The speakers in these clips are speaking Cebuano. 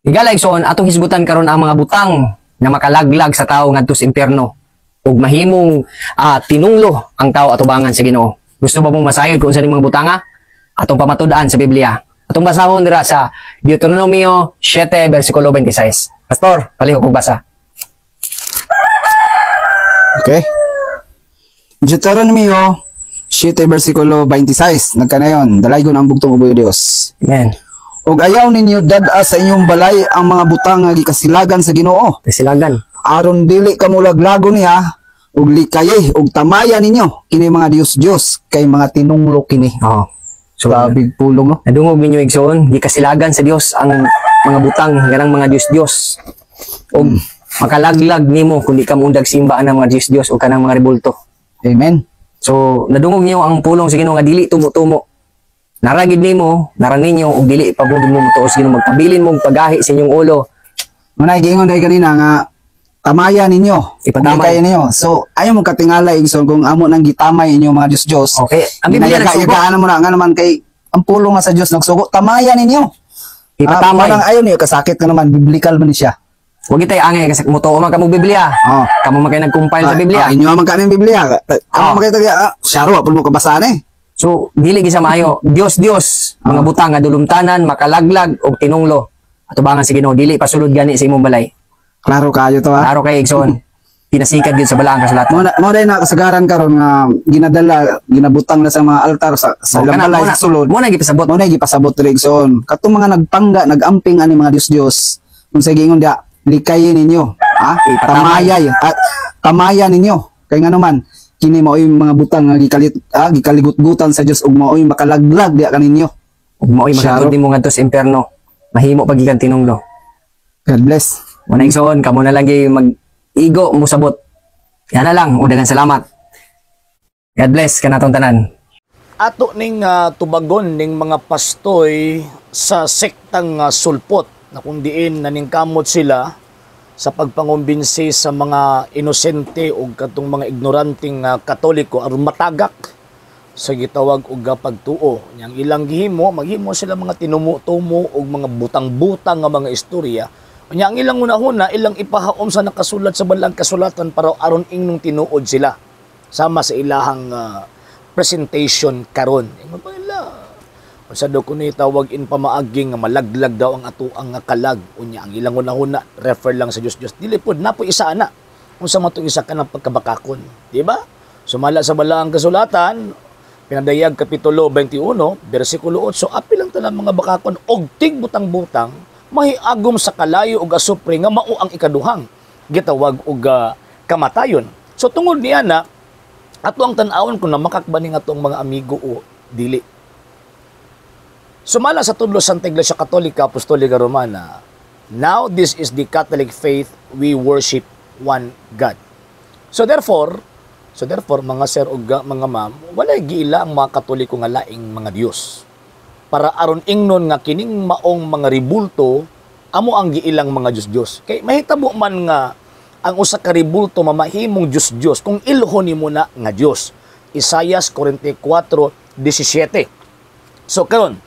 Higala igsoon, atong hisgutan karon ang mga butang nga makalaglag sa tao ngadto sa impyerno ug mahimong tinunglo ang tao atubangan sa Ginoo. Gusto ba mong masayod kung unsa ning mga butanga? Atong pamatud-an sa Biblia. Atong basahon dira sa Deuteronomio 7 versikulo 26. Pastor, palihog kog basa. Okay. Deuteronomio 7 versikulo 26. Nagkanayon, dalaygon ang bugtong uboy Dios. Amen. Og ayaw ninyo dad-a sa inyong balay ang mga butang nga gikasilagan sa Ginoo. Kasilagan. Aron dili kamo laglago niya ug likaye ug tamaya ninyo kini mga Dios-Dios kay mga tinunglo kini. Oo. So, Grabe pulong, no. Nadungog ninyo, igsoon, gikasilagan sa Dios ang mga butang ganang mga Dios-Dios. Ug makalaglag nimo kung di ka muundag simba ang mga Dios-Dios o kanang mga rebulto. Amen. So, nadungog niyo ang pulong sa Ginoo nga dili tumo-tumo. Naragid nimo, nara ninyo ug dili pa mo mutuo sa Ginoo, magpabilin mong pagahi sa inyong ulo. Muna giingon dahil kanina nga tamaya ninyo. Ipatamay. Likaye ninyo. So ayaw mo katingala, igsoon, kung amo nang gitamay inyo mga Dios-Dios. Okay. Ang Biblia nagsugo. Ginayaga mo na nga naman kay ang pulong nga sa Dios nagsugo, tamaya ninyo. Ipatamay. Parang ayaw niyo kasakit ka naman, biblical man ni siya. Huwag itay angay kasi mutuo man kamo Biblia. Oh. Kamo man kay nag-compile sa Biblia. Inyo man kaning Biblia. Kamo man kay taga syaro apol mo kabasaan eh. So, dili gisa maayo. Dios Dios, mga butang nga dulumtanan, makalaglag og tinunglo. Atubangan sa Ginoo, dili pasulod gani sa imong balay. Klaro kayo to ha. Klaro kay, igsoon. Pinasikad gyud sa balaang kasulatan. Mo na kasagaran karon nga ginadala, ginabutang na sa mga altar sa Oh, ilang kana, balay mo sa sulod. Mo na gipasabot. Mo na gipasabot diri, igsoon. Katong mga nagpangga, nagamping ani mga Dios-Dios. Kung sa giingon dia, likayin ninyo, ha? Ipatamay. Tamayay, at tamaya ninyo. Kay ngano man kini maoy mga butang nga gikaligutgutan sa Dios ug maoy makalaglag diya kaninyo. Ug maoy Syaro. makatod nimo ngadto sa impierno. Mahimo pag gikan tinunglo. God bless. Mo na, igsoon, kamo na lang gyud mag-igo musabot. Yan na lang, ug daghang salamat. God bless kanatong tanan. Ato ning tubagon ning mga pastoy sa sektang sulpot na kung diin naningkamot sila sa pagpangumbinsi sa mga inosente o katong mga ignoranteng Katoliko aron matagak sa gitawag og pagtuo. Yang ilang gihimo, maghimo sila mga tinumo-tumo og mga butang-butang nga mga istorya. Nya ang ilang hunahuna, ilang ipahaom sa nakasulat sa balang kasulatan para aron ingnong tinuod sila sama sa ilahang presentation karon. Ingon pa nila, unsa daw kuno tawag in pamaaging nga malaglag daw ang atoang nga kalag. Unya ang ilang hunahuna refer lang sa Dios Dios. Dili pod napo isa ana. Unsa man tong isa ka ng pagkabakakon, di ba? Sumala sa balaang kasulatan, Pinadayag kapitulo 21, bersikulo 8, apil ang tanan mga bakakon og tigbutang-butang mahiagom sa kalayo og asupre nga mao ang ikaduhang gitawag og kamatayon. So tungod niya na ato ang tan-awon kung namakak ba ni atong mga amigo o dili. Sumala sa tudlo sa Santa Iglesia Katolika Apostolika Romana, now this is the Catholic faith, we worship one God. So therefore mga sir ug mga ma'am, walay giila ang mga Katoliko nga laing mga Dios. Para aron ingnon nga kining maong mga ribulto amo ang giilang mga Dios-Dios. Kay mahitabo man nga ang usa ka ribulto mamahimong Dios-Dios kung ilhon nimo na nga Dios. Isayas 44:17. So karon,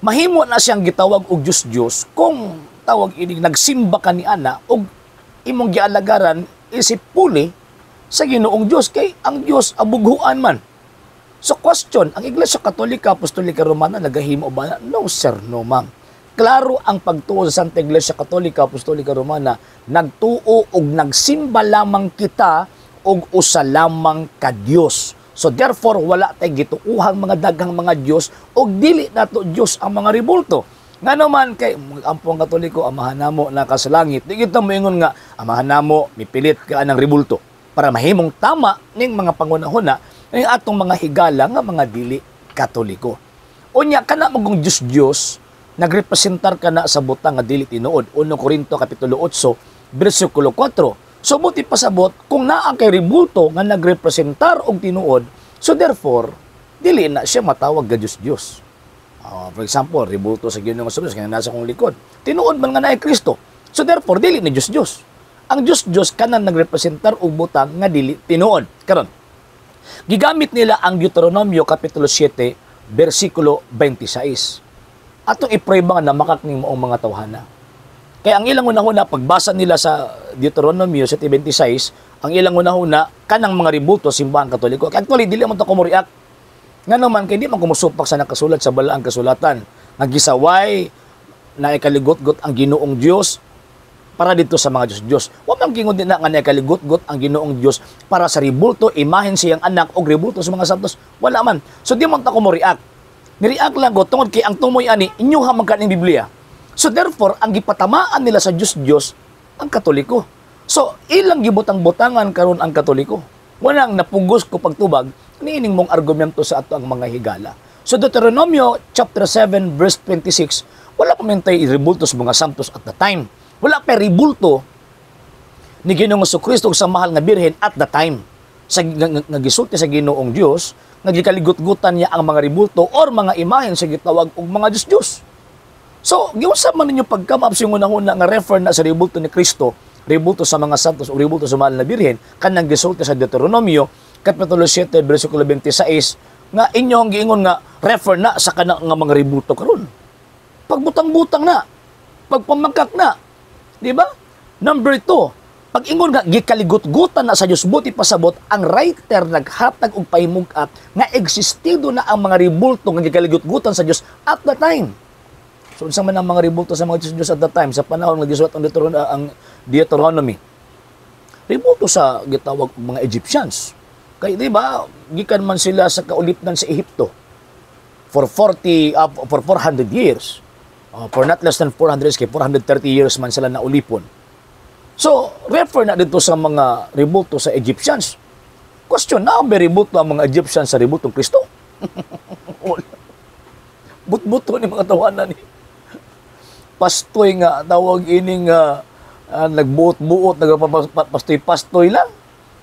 mahimo na siyang gitawag og Dios-Dios kung tawag ini nagsimba ka ni ana og imong gialagaran isip puli sa Ginoong Dios kay ang Dios abughuan man. So question, ang Iglesia Katolika Apostolika Romana nagahimo ba na? No sir, no ma'am. Klaro ang pagtuo sa Santa Iglesia Katolika Apostolika Romana, nagtuo og nagsimba lamang kita og usa lamang ka Dios. So therefore wala tay gituuhang mga daghang mga Dios og dili nato Dios ang mga ribulto. Ngano man kay ampo ang Katoliko, Amahan namo na sa langit. Di kita moingon nga Amahan namo mipilit ka ng ribulto para mahimong tama ning mga pangunahuna ning atong mga higala nga mga dili Katoliko. Unya kana magong Dios Dios nagrepresentar ka na sa butang nga dili tinuod. 1 Korinto kapitulo 8 bersikulo 4. So buti pasabot kung naa kay ribulto nga nagrepresentar og tinuod, so therefore dili na siya matawag ga Dios Dios. For example, ribulto sa Ginoong Hesus kaya nasa kong likod. Tinuod man nga naay Kristo. So therefore dili ni Dios Dios. Ang Dios Dios kanan nagrepresentar og butang nga dili tinuod. Karon, gigamit nila ang Deuteronomio kapitulo 7 bersikulo 26. Atong iprueba nga namakak ning maong mga tawhana. Kaya ang ilang unahuna, pagbasa nila sa Deuteronomio 7:26, ang ilang unahuna, kanang mga rebulto, Simbahan Katoliko. Actually, dili man to ko mo-react. Nga naman, kay di man kumusupak sa nakasulat sa balaang kasulatan. Nga gisaway, na ikaligot-got ang Ginoong Dios para dito sa mga Diyos-Diyos. Wa man gingon din na nga nakaligot-got ang Ginoong Dios para sa rebulto, imahen siyang anak o rebulto sa mga santos. Wala man. So di man ta ko mo-react. Ni-react lang ko tungod kay ang tumoy ani inyoha man kaning Biblia. So therefore, ang gipatamaan nila sa Diyos-Diyos ang Katoliko. So ilang gibutang-butangan karon ang Katoliko. Walang napugos ko pagtubag niining mong argumento sa ato ang mga higala. So Deuteronomio chapter 7 verse 26, wala pa man tay rebulto sa mga santos at the time. Wala pa rebulto ni Ginoong Kristo sa mahal nga birhen at the time. Sa nga gisulti sa Ginoong Dios, nga gikaligot-gutan niya ang mga rebulto or mga imahen sa gitawag og mga Diyos-Diyos. So, giunsa man ninyo pagka-come up sa unang-una nga refer na sa rebulto ni Kristo, rebulto sa mga santos o rebulto sa mahal na birhen, kanang gisulti sa Deuteronomio kapitulo 7 versikulo 26 nga inyong giingon nga refer na sa kanang nga mga rebulto karon. Pagbutang-butang na, pagpamagkak na, di ba? Number 2, pag ingon nga gikaligot-gutan na sa Dios, buti pasabot ang writer naghatag og pahimug-at nga existido na ang mga rebulto nga gikaligot-gutan sa Dios at the time. So unsa man ang mga rebulto sa mga Diyos at the time sa panahon nga gisulat ang Deuteronomy? Rebulto sa gitawag og mga Egyptians. Kay di ba, gikan man sila sa kaulipnan sa Ehipto for 400 years. For not less than 400 years, kay 430 years man sila naulipon. So, refer na dito sa mga rebulto sa Egyptians. Question, na ba rebulto ang mga Egyptians sa rebultong Kristo? Wala. But-buto ni mga tawanan ni. Pastoy nga, tawag ining nagbuot-buot, nagpapastoy-pastoy lang.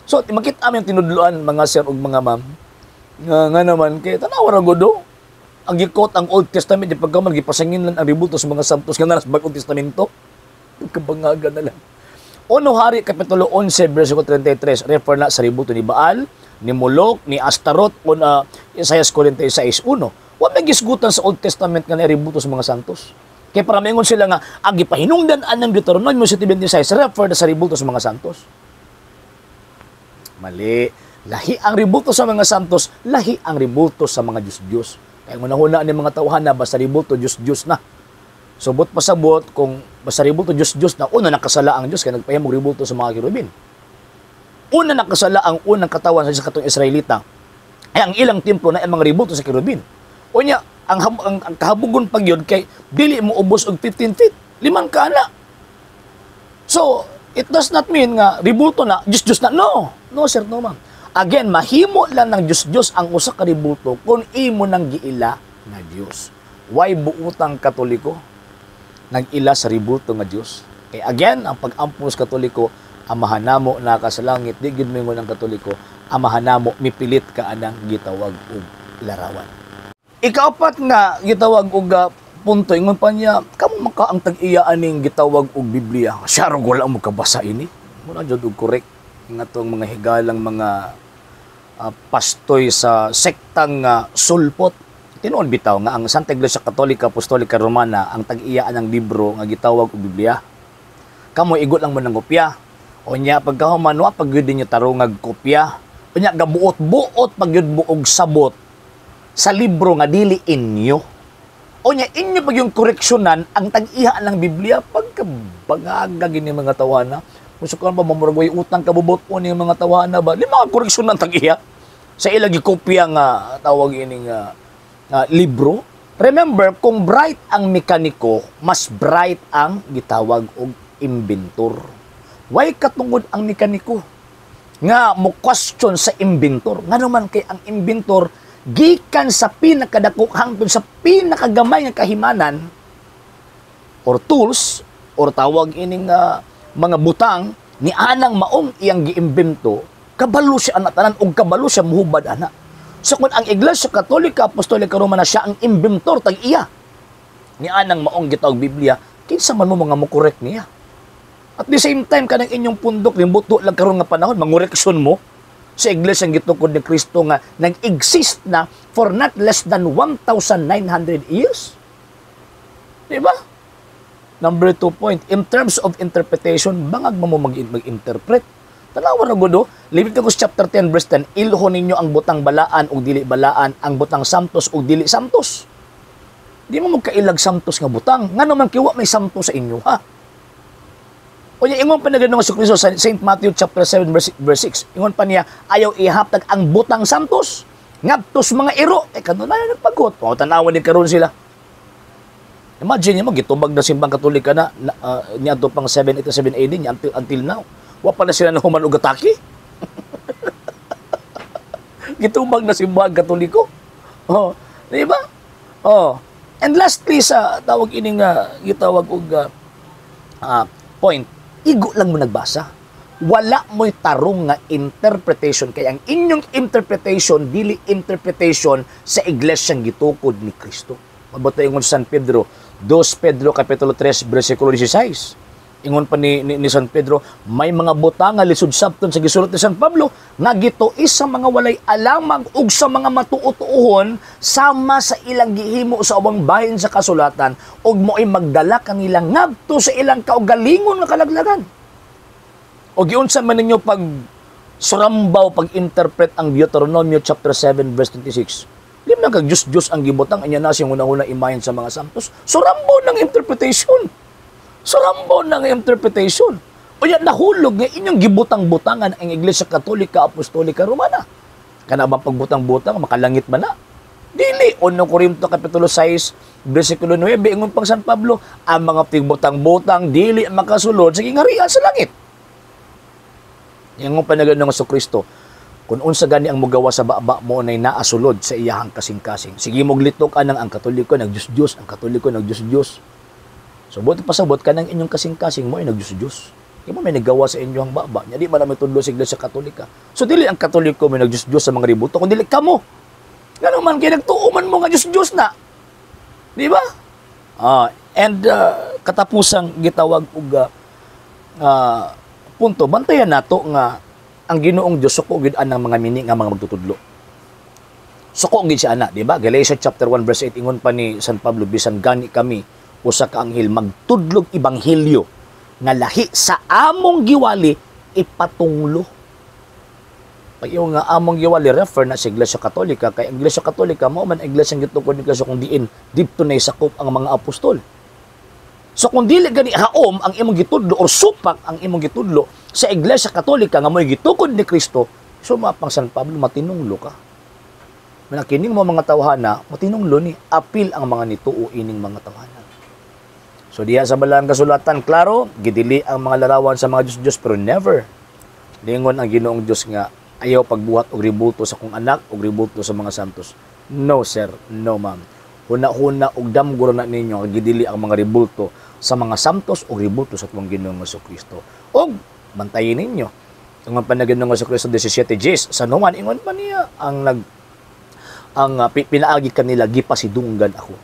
So, makita amin tinudluan mga sir ug mga ma'am. Nga naman, kay tanawa ra gud. Ang gikot ang Old Testament, di pagkaman gipasangin lang ang rebulto sa mga santos nga naras Bagong Testamento. Kabangaga na lang. Uno Hari kapitulo 11 versikulo 33 refer na sa rebulto ni Baal, ni Molok, ni Astarot o na Isaias 46:1. Wa may gisgutan sa Old Testament nga rebulto sa mga santos. Kay para maingon sila nga ang gipahinungdan anang Deuteronomio 7:26 refer na sa rebulto sa mga santos. Mali. Lahi ang rebulto sa mga santos, lahi ang rebulto sa mga Diyos-Diyos. Kaya ngunahuna ni mga tawhan na basta rebulto Diyos-Diyos na. Subot pasabot kung basta rebulto Diyos-Diyos na, una nakasala ang Diyos kaya nagpahimong rebulto sa mga kerubin. Una nakasala ang unang katawan sa katong Israelita ay ang ilang templo na ang mga rebulto sa kerubin. Unya, ang kahabugon pag yun kay dili mo ubos og 15 feet, 5 ka na. So, it does not mean nga rebulto na, Diyos-Diyos na. No, no sir, no ma'am. Again, mahimo lang ng Diyos-Diyos ang usa ka rebulto kung imo nang giila nga Diyos. Why buutang Katoliko nag-ila sa rebulto nga Diyos? Kay again, ang pag-ampo sa Katoliko, Amahan namo na ka sa langit, di gid moingon ang Katoliko, Amahan namo mipilit ka anang gitawag og larawan. Ikaapat nga gitawag og punto, ingon pa niya, kamo man ka ang tag-iya aning gitawag og Biblia. Siya ra wala mo kabasa ini. Muna jud og correct nga tong mga higalang mga pastoy sa sektang sulpot. Tinuod bitaw nga ang Santa Iglesia Katolika Apostolika Romana ang tag-iya ang libro nga gitawag og Biblia. Kamo igo lang mo ng kopya. Unya pagkahuman wa pag gyud ninyo tarongag kopya. Unya gabuot-buot pag gyud mo og sabot sa libro nga dili inyo. Unya inyo pag yung koreksyonan ang tag-iya ng Biblia pagkabangaga gini mga tawana. Musukan pa mamurag way utang kabubot po ni mga tawana ba? Lima ka koreksyonan tag-iya sa ilang gikopya nga tawag ining libro. Remember, kung bright ang mekaniko, mas bright ang gitawag og inventor. Why katungod ang mekaniko nga mo question sa inventor? Nga naman kay ang inventor gikan sa pinakadako hangtod sa pinakagamay nga kahimanan or tools or tawag ining mga butang ni anang maong iyang giimbento, kabalo siya ana tanan og kabalo siya muhubad ana. So kung ang Iglesia Katolika Apostolika Romana siya ang inventor tag iya ni anang maong gitawag Biblia, kinsa man mo mga mo-correct niya? At the same time kanang inyong pundok limbuto lang karon nga panahon mangoreksyon mo sa iglesia ang gitukod ni Kristo nga nag-exist na for not less than 1,900 years. Di ba? Number two point, in terms of interpretation, bangag mo mag-interpret. Tanawa ra gud, oh. Leviticus chapter 10 verse 10, "Ilhon ninyo ang butang balaan ug dili balaan, ang butang samtos ug dili samtos." Di mo magkailag samtos nga butang. Ngano man kay wa may samtos sa inyo, ha? Unya ingon pa na gano'n si Kristo sa St. Matthew chapter 7 verse 6. Ingon pa niya, "Ayaw ihatag ang butang samtos ngadto sa mga iro." Eh kanunayan nagpagot. O tanawan ni karon sila. Imagine mo gitubag na Simbang Katolika na niadto pang 787 AD niya until now. Wa pa na sila nahuman og atake. Gitubag na Simbang Katoliko. Oh, di ba? Oh. And lastly, sa tawag ining gitawag og point, igo lang mo nagbasa. Wala mo'y tarong nga interpretation kay ang inyong interpretation dili interpretation sa iglesyang gitukod ni Kristo. Mabuti ingon San Pedro, 2 Pedro kapitulo 3 bersikulo 16. Ingon pa ni San Pedro, may mga butang nga lisod sabton sa gisulat ni San Pablo nga gituis sa mga walay alamang ug sa mga matuo-tuohon sama sa ilang gihimo sa ubang bahin sa kasulatan ug mo'y magdala kanila ngadto sa ilang kaugalingon nga kalaglagan. O giunsa man ninyo pag surambaw pag-interpret ang Deuteronomio chapter 7 verse 26? Di man kag Diyos-Diyos ang gibutang anya na siyang una-una imahin sa mga santos. Surambaw ng interpretation. Surambaw ng interpretation. O yan, nahulog nga inyong gibutang-butangan ang Iglesia Katolika Apostolika Romana. Kana ba pagbutang-butang, makalangit ba na? Dili. 1 Corinto Kapitulo 6, versikulo 9, ingon pang San Pablo, ang mga tigbutang-butang dili makasulod sa gingarian sa langit. Ingon pa na ng Kristo, kung unsa gani ang mugawa sa baba mo nay naasulod sa iyahang kasing-kasing. Sige mo litok anang ang Katoliko nag-Diyos-Diyos, ang Katoliko nag-Diyos-Diyos. So buot pasabot ka ng inyong kasing-kasing mo ay nag-Diyos-Diyos. Di mo may nagawa sa inyo ang baba. Nya di man may tudlo sa Iglesia Katolika. So dili ang Katoliko may nag-Diyos-Diyos sa mga ributo, kundi dili kamo. Ngano man kay nagtuo man mo nga Diyos-Diyos na. Di ba? And katapusang gitawag og punto, bantayan nato nga ang Ginoong Dios suko gid anang mga mini nga mga magtutudlo. Suko gid siya ana, di ba? Galatia chapter 1 verse 8, ingon pa ni San Pablo, "Bisan gani kami usa ka anghel magtudlog ebanghelyo nga lahi sa among giwali, ipatunglo." Pag yung nga among giwali, refer na sa Iglesia Katolika, kay ang Iglesia Katolika mao man ang iglesia gitukod ni Kristo kung diin didto na sakop ang mga apostol. So kung dili gani haom ang imong gitudlo or supak ang imong gitudlo sa Iglesia Katolika nga mo'y gitukod ni Kristo, suma pang San Pablo, matinunglo ka. Manakining mo mga tawhana, matinunglo ni apil ang mga nituo ining mga tawhana. So diha sa balang kasulatan, klaro, gidili ang mga larawan sa mga Diyos-Diyos, pero never lingon ang Ginoong Diyos nga ayaw pagbuhat og rebulto sa kong anak og rebulto sa mga santos. No sir, no ma'am. Huna-huna og damgo na ninyo ang gidili ang mga rebulto sa mga santos o rebulto sa atong Ginoong Kristo. Og bantayin ninyo. Ang panagin ng Kristo 17 Gs sa Numan, ingon pa niya ang nag ang pinaagi kanila gipasidunggan ako.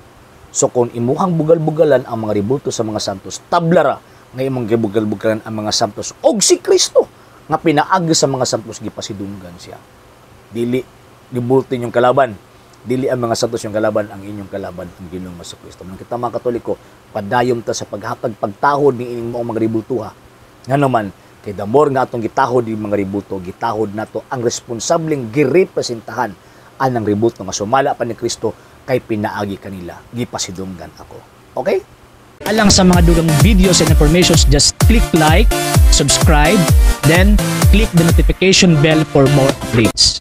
So kung imuhang bugal-bugalan ang mga rebulto sa mga santos, tablara nga imong gibugal-bugalan ang mga santos og si Kristo nga pinaagi sa mga santos gipasidunggan siya. Dili rebulto inyong kalaban. Dili ang mga santos yung kalaban, ang inyong kalaban ang Ginoong Kristo. Nang kita mga Katoliko, padayon ta sa paghatag pagtahod ni ining maong mga rebultuha. Ngano man, kay the more nga atong gitahod yung mga rebulto, gitahod nato ang responsableng girepresentahan anang rebulto nga sumala pa ni Kristo kay pinaagi kanila, gipasidunggan ako. Okay? Alang sa mga dugang videos and informations, just click like, subscribe, then click the notification bell for more updates.